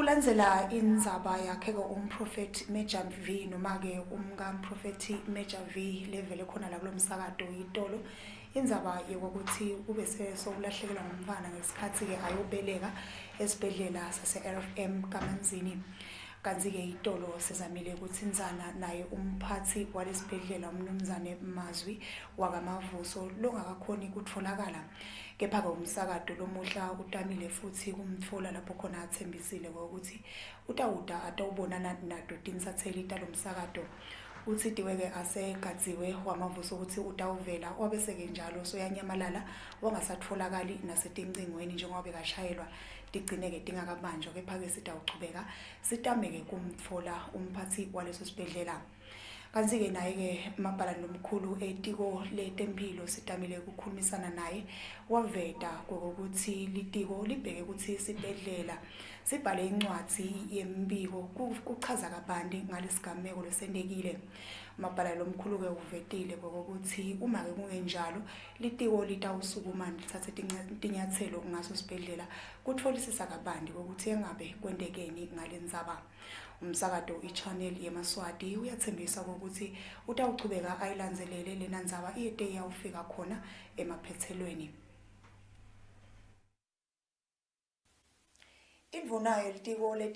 Kulandzela indzaba yakhe-ke umprofethi Major V noma-ke umkamprofethi Major V levele khona la kulo msakato itolo indzaba yokuthi kube sewulahlekelwa ngumntfwana ngesikhathi-ke ayobeleka esibhedlela sase-RFM Kamanzini. Kanti-ke itolo sizamile kuthintsana naye umphathi walesibhedlela umnumzane Mazwi wakaMavuso longakakhoni kutfolakala. Kepha-ke umsakato lomuhla utamile futhi kumtfola lapho khona athembisile ukuthi utawuta atawubonana nato tintsatseli talomsakato. Uthitiwe-ke asegadziwe waMavuso ukuthi utawuvela wabese-ke njalo soyanyamalala wangasatfolakali nasetincingweni njengoba bekashayelwa tigcine-ke tingakabanjwa kepha-ke sitawuchubeka sitame-ke kumtfola umphatsi waleso sibhedlela. Kanti-ke naye-ke mabhalane lomkhulu etiko letemphilo sitamile ukukhulumisana naye waveta kokuthi litiko libheke ukuthi sibhedlela sibhale incwadi yembiko kuchaza kabanti ngalesigameko lesentekile. Mabhalane lomkhulu-ke uvetile kokuthi uma-ke kungenjalo litiko litawusukuma lithathe tinyathelo ngaso sibhedlela kutfolisisa kabanti kokuthi engabe kwentekeni ngale ndzaba. Umsakato i-channel yemaSwati uyathembisa ukuthi utawuchubeka ayilandzelele lena ndzaba iyete iyawufika khona emaphethelweni. Indvuna yelitiko leti